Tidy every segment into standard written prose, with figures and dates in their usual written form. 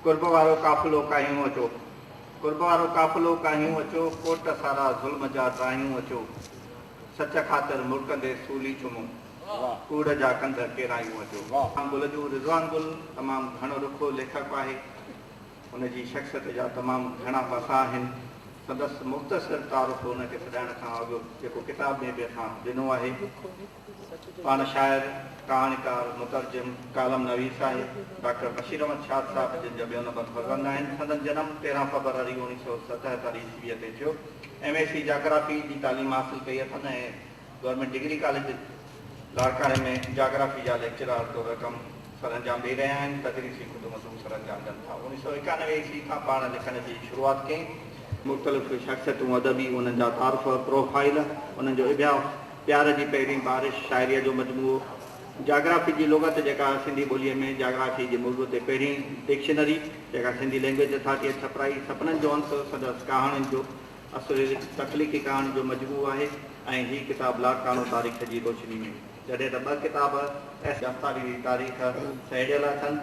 قرب وارو قافلو ڪاهيون اچو. قرب وارو قافلو ڪاهيون اچو، ڪوٽ سارا ظلم جا ڊاهيون اچو، سچ خاطر مرڪندي سولي چمون، ڪوڙ جا ڪنڌ ڪيرايون اچو. رضوان گل جو رضوان گل تمام گهڻو رکو ليکڪ آهي. هن جي شخصيت جا تمام گهڻا پاسا آهن. سندس مختصر تعارف هن کي سڏائڻ کان اڳ جيڪو ڪتاب ۾ به اسان ڏنو آهي. پاڻ شاعر، ڪهاڻيڪار، مترجم، ڪالم نويس آهي. ڊاڪٽر بشير احمد شاد صاحب جن جا ٻيو نمبر فرزند آهن. سندن جنم 13 فبروري 1977 عيسويء تي ٿيو. ايم ايس سي جاگرافي جي تعليم حاصل ڪئي اٿن ۽ گورنمينٽ ڊگري ڪاليج لاڙڪاڻي ۾ جاگرافي جا ليڪچرار طور ڪم سرانجام ڏئي رهيا آهن. تدريسي خدمتون سرانجام ڏين ٿا. 1991 عيسوي کان پاڻ لکڻ جي شروعات ڪيائين. مختلف شخصيتون ادبي، انهن جا تعارف، پروفائيل، انهن جو اڀياس، پيار جي پهرين بارش شاعريء جو مجموعو، جاگرافي جي لغت جيڪا سنڌي ٻوليء ۾ جاگرافي جي موضوع تي پهرين ڊڪشنري جيڪا سنڌي لئنگئيج اٿارٽيء ڇپرائي، سپنن جو انت سندس ڪهاڻين جو اصل تخليقي ڪهاڻين جو مجموعو آهي ۽ هي ڪتاب لاڙڪاڻو تاريخ جي روشني ۾ جڏهن ته ٻه ڪتاب ايس. جاستاري تاريخ سهيڙيل اٿن.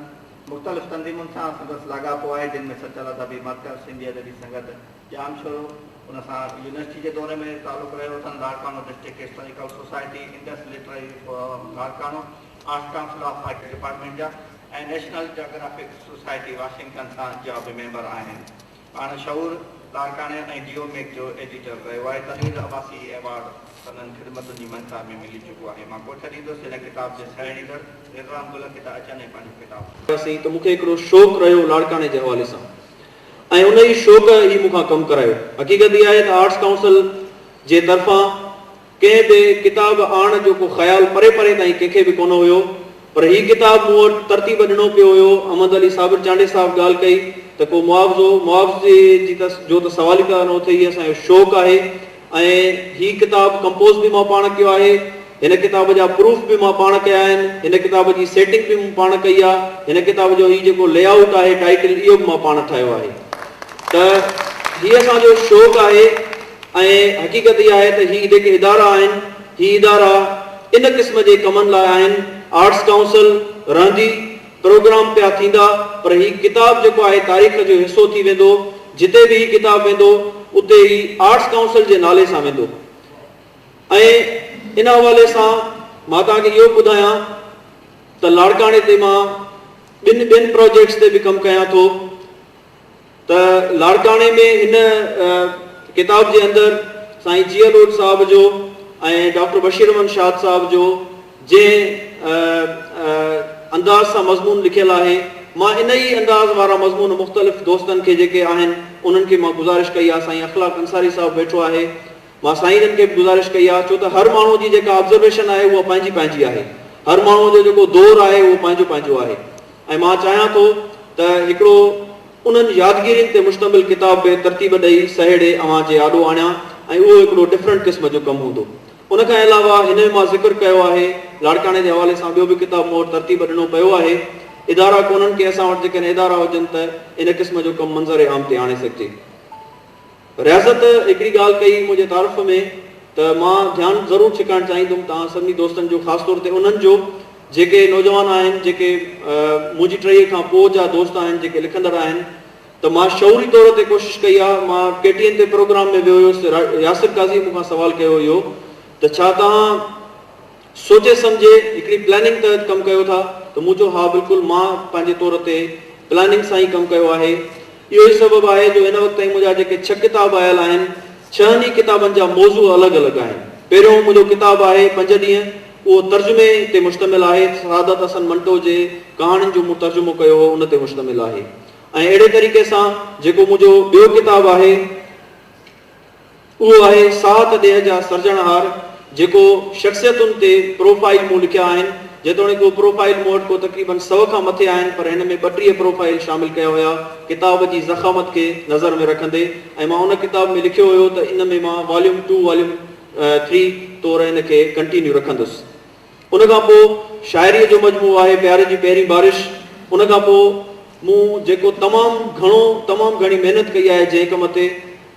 مختلف تنظيمن سان سندس لاڳاپو آهي جن ۾ سچل ادبي مرڪز، سنڌي ادبي سنگت، ڄامشورو، ان سان يونيورسٽي جي دور ۾ تعلق رهيو اٿن، Larkana district historical society, Indus literary forum Larkana, arts council of I T department جا ۽ نيشنل جاگرافڪ سوسائٽي واشنگٽن سان جا به ميمبر آهن. پاڻ شعور لاڙڪاڻي ۽ جيو ميگ جو ايڊيٽر رهيو آهي. تنوير عباسي ايوارڊ سندن خدمتن جي مڃتا ۾ ملي چڪو آهي. مان ڪوٺ ڏيندس هن ڪتاب جي سهيڙيندڙ رضوان گل کي ته اچن ۽ پنهنجو ڪتاب. سين ته مون کي هڪڙو شوق رهيو لاڙڪاڻي جي حوالي سان. ۽ ان ئي شوق ئي مون کان ڪم ڪرايو. حقيقت اها آهي ته آرٽس ڪائونسل جي طرفان ڪنهن به ڪتاب آڻڻ جو ڪو خيال پري پري تائين ڪنهن کي به ڪونه هيو پر هي ڪتاب مون وٽ ترتيب ڏنو پيو هيو. احمد علي صابر چانڊيي صاحب ڳالهه ڪئي ته ڪو معاوضو، معاوضي جي ته جو ته سوال ئي پيدا نه اٿي هي اسان جو شوق آهي ۽ هي ڪتاب ڪمپوز به مان پاڻ ڪيو آهي. هن ڪتاب جا پروف به مان پاڻ ڪيا آهن، هن ڪتاب جي سيٽنگ به مون پاڻ ڪئي آهي، هن ڪتاب جو هي جيڪو لي آئوٽ آهي، ٽائيٽل، اهو به مان پاڻ ٺاهيو آهي. ته هي اسان جو شوق آهي ۽ حقيقت اها آهي ته هي جيڪي ادارا آهن، هي ادارا ان قسم جي ڪمن لاء آهن، آرٽس ڪائونسل رهندي، پروگرام پيا ٿيندا، پر هي ڪتاب جيڪو آهي تاريخ جو حصو ٿي ويندو، جتي به هي ڪتاب ويندو، اتي هي آرٽس ڪائونسل جي نالي سان ويندو. ۽ ان حوالي سان مان توهان کي اهو به ٻڌايان ته لاڙڪاڻي تي مان ٻن ٻين پراجيڪٽس تي به ڪم ڪيان ٿو ته لاڙڪاڻي ۾ هن ڪتاب جي اندر سائين جيئل اوڏ صاحب جو ۽ ڊاڪٽر بشير احمد شاد صاحب جو جنهن انداز سان مضمون لکيل آهي مان ان ئي انداز وارا مضمون مختلف دوستن کي جيڪي آهن انهن کي مان گذارش ڪئي آهي سائين اخلاق انصاري صاحب ويٺو آهي مان سائين جن کي به گذارش ڪئي آهي ڇو ته هر ماڻهو جي جيڪا آبزرويشن آهي اها پنهنجي پنهنجي آهي هر ماڻهو جو جيڪو دور آهي اهو پنهنجو پنهنجو آهي ۽ مان چاهيان ٿو ته هڪڙو انهن يادگيرين تي مشتمل ڪتاب به ترتيب ڏئي سهيڙي اوهان جي آڏو آڻيان ۽ اهو هڪڙو ڊفرنٽ قسم جو ڪم هوندو ان کان علاوه هن ۾ مان ذڪر ڪيو آهي لاڙڪاڻي جي حوالي سان ٻيو به ڪتاب مون وٽ ترتيب ڏنو پيو آهي ادارا ڪونهن ڪي اسان وٽ جيڪڏهن ادارا هجن ته ان قسم جو ڪم منظر عام تي آڻي سگهجي. رياست هڪڙي ڳالهه ڪئي منهنجي تعارف ۾ ته مان ڌيان ضرور ڇڪائڻ چاهيندم توهان سڀني دوستن جو خاص طور تي انهن جو جيڪي نوجوان آهن جيڪي منهنجي ٽهيء کان پوء جا دوست آهن جيڪي لکندڙ آهن ته مان شعوري طور تي ڪوشش ڪئي آهي مان ڪي ٽي اين تي پروگرام ۾ ويو هيس ياسر قاضي مون کان سوال ڪيو هيو ته ڇا توهان سوچي سمجهي هڪڙي پلاننگ تحت ڪم ڪيو ٿا ته مون چيو ها بلڪل مان پنهنجي طور تي پلاننگ سان ئي ڪم ڪيو آهي اهو ئي سبب آهي جو هن وقت تائين منهنجا جيڪي ڇهه ڪتاب آيل آهن ڇهن ئي ڪتابن جا موضوع الڳ الڳ آهن پهريون منهنجو ڪتاب آهي پنج ڏينهن اهو ترجمي تي مشتمل آهي سعادت حسن منٽو جي ڪهاڻين جو مون ترجمو ڪيو هو ان تي مشتمل آهي ۽ اهڙي طريقي سان جيڪو منهنجو ٻيو ڪتاب آهي اهو آهي ساهت ڏيهه جا سرجڻهار جيڪو شخصيتن تي پروفائيل مون لکيا آهن، جيتوڻيڪ اهي پروفائيل مون وٽ ڪو تقريبن سئو کان مٿي آهن پر هن ۾ 32 پروفائيل شامل ڪيا هيا ڪتاب جي ضخامت کي نظر ۾ رکندي ۽ مان ان ڪتاب ۾ لکيو هيو ته ان ۾ مان واليوم ٽو واليوم ٿري طور ان کي ڪنٽينيو رکندس. ان کان پوء شاعريء جو مجموعو آهي پيار جي پهرين بارش. ان کان پوء مون جيڪو تمام گهڻو تمام گهڻي محنت ڪئي آهي جنهن ڪم تي،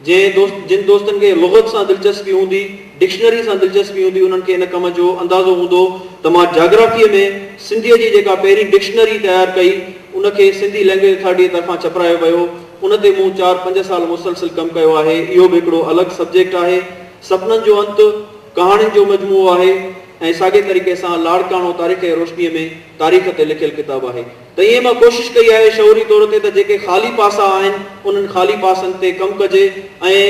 جنهن دوست جن دوستن کي لغت سان دلچسپي هوندي، ڊڪشنري سان دلچسپي هوندي انهن کي ان ڪم جو اندازو هوندو ته مان جاگرافيء ۾ سنڌيء جي جيڪا پهرين ڊڪشنري تيار ڪئي ان کي سنڌي لئنگئيج اٿارٽيء طرفان ڇپرايو ويو. ان تي مون چار پنج سال مسلسل ڪم ڪيو آهي. اهو به هڪڙو الڳ سبجيڪٽ آهي. سپنن جو انت ڪهاڻين جو مجموعو آهي ۽ ساڳئي طريقي سان لاڙڪاڻو تاريخ جي روشنيء ۾ تاريخ تي لکيل ڪتاب آهي. ته ائين مان ڪوشش ڪئي آهي شعوري طور تي ته جيڪي خالي پاسا آهن انهن خالي پاسن تي ڪم ڪجي ۽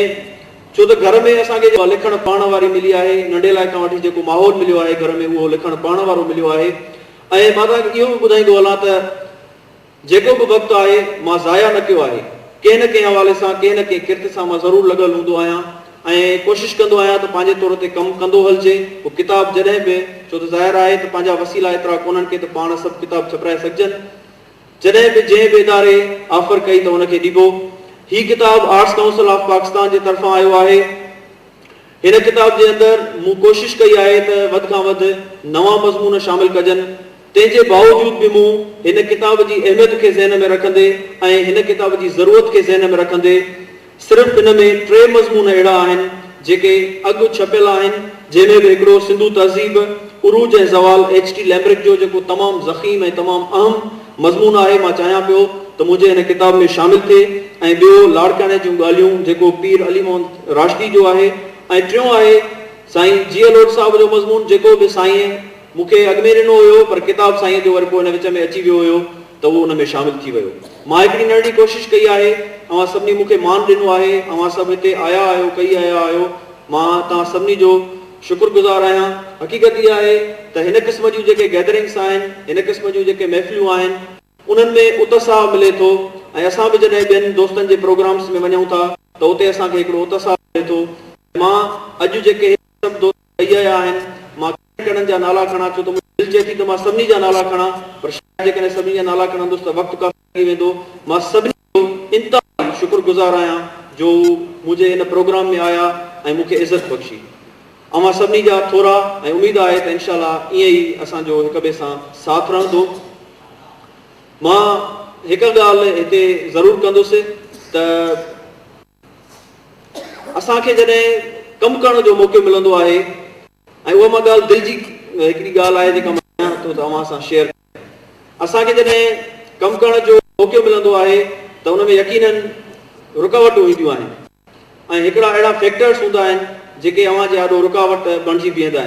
ڇو ته گهر ۾ اسان کي جيڪا لکڻ پڙهڻ واري ملي آهي ننڍي لاء کان وٺي جيڪو ماحول مليو آهي گهر ۾ اهو لکڻ پڙهڻ وارو مليو آهي ۽ مان توهان کي اهو به ٻڌائيندو هلان ته جيڪو به وقت آهي مان ضايع نه ڪيو آهي. ڪنهن نه ڪنهن حوالي سان ڪنهن نه ڪنهن ڪرت سان مان ضرور لڳل هوندو آهيان ۽ ڪوشش ڪندو آهيان ته پنهنجي طور تي ڪم ڪندو هلجي. پوء ڪتاب جڏهن به، ڇو ته ظاهر آهي ته پنهنجا وسيلا ايترا ڪونهن ڪي ته پاڻ سڀ ڪتاب ڇپرائي سگهجن. جڏهن به جنهن به اداري آفر ڪئي ته ان کي ڏبو. هي ڪتاب آرٽس ڪائونسل آف پاڪستان جي طرفان آيو آهي. هن ڪتاب جي اندر مون ڪوشش ڪئي آهي ته وڌ کان وڌ نوان مضمون شامل ڪجن، تنهن جي باوجود به مون هن ڪتاب جي اهميت کي ذهن ۾ رکندي ۽ هن ڪتاب جي ضرورت کي ذهن ۾ رکندي صرف هن ۾ ٽي مضمون اهڙا آهن جيڪي اڳ ڇپيل آهن، جنهن ۾ به هڪڙو سنڌو تهذيب، عروج ۽ زوال ايڇ ٽي لئمبرڪ جو جيڪو تمام ضخيم ۽ تمام اهم مضمون آهي، مان چاهيان پيو ته منهنجي هن ڪتاب ۾ شامل ٿئي ۽ ٻيو لاڙڪاڻي جون ڳالهيون جيڪو پير علي محمد راشدي جو آهي ۽ ٽيون آهي سائين جي ايل اوڏ صاحب جو مضمون جيڪو به سائينء مون کي اڳ ۾ ڏنو هيو پر ڪتاب سائينء جو وري پوء ان وچ ۾ اچي ويو هيو ته اهو ان ۾ شامل ٿي ويو. مان هڪڙي ننڍڙي ڪوشش ڪئي آهي، اوهان سڀني مون کي مان ڏنو آهي، اوهان سڀ هتي آيا آهيو ڪهي آيا آهيو، مان توهان سڀني جو شڪر گذار آهيان. حقيقت اها آهي ته هن قسم جون جيڪي گيدرنگس آهن، هن قسم جون جيڪي محفلون آهن، انهن ۾ اتساهه ملي ٿو ۽ اسان به جڏهن ٻين دوستن جي پروگرامس ۾ وڃون ٿا ته اتي اسان کي هڪڙو اتساهه ملي ٿو ۽ مان اڄ جيڪي هي سڀ دوست ڪهي آيا آهن، مان ڪهڙن ڪهڙن جا نالا کڻان ڇو ته منهنجي دل چئي ٿي ته مان سڀني جا نالا کڻان پر شايد جيڪڏهن سڀني جا نالا کڻندس ته وقت ڪافي لڳي ويندو. مان سڀني جو انتهائي شڪر گذار آهيان جو هو منهنجي هن پروگرام ۾ آيا ۽ مون کي عزت بخشي. اوهان سڀني جا ٿورا ۽ اميد آهي ته انشاء الله ائين ئي اسان جو هڪ ٻئي سان ساٿ رهندو. مان هڪ ڳالهه هتي ضرور ڪندس ته اسان کي جڏهن ڪم ڪرڻ جو موقعو ملندو آهي ۽ اها مان ڳالهه دل جي هڪڙي ڳالهه آهي جيڪا مان چاهيان ٿو ته اوهان سان شيئر ڪريان. اسان کي جڏهن ڪم ڪرڻ جو موقعو ملندو آهي ته ان ۾ يقينن رڪاوٽون اينديون آهن ۽ هڪڙا اهڙا فيڪٽرس هوندا آهن جيڪي اوهان جي آڏو رڪاوٽ بڻجي بيهندا آهن.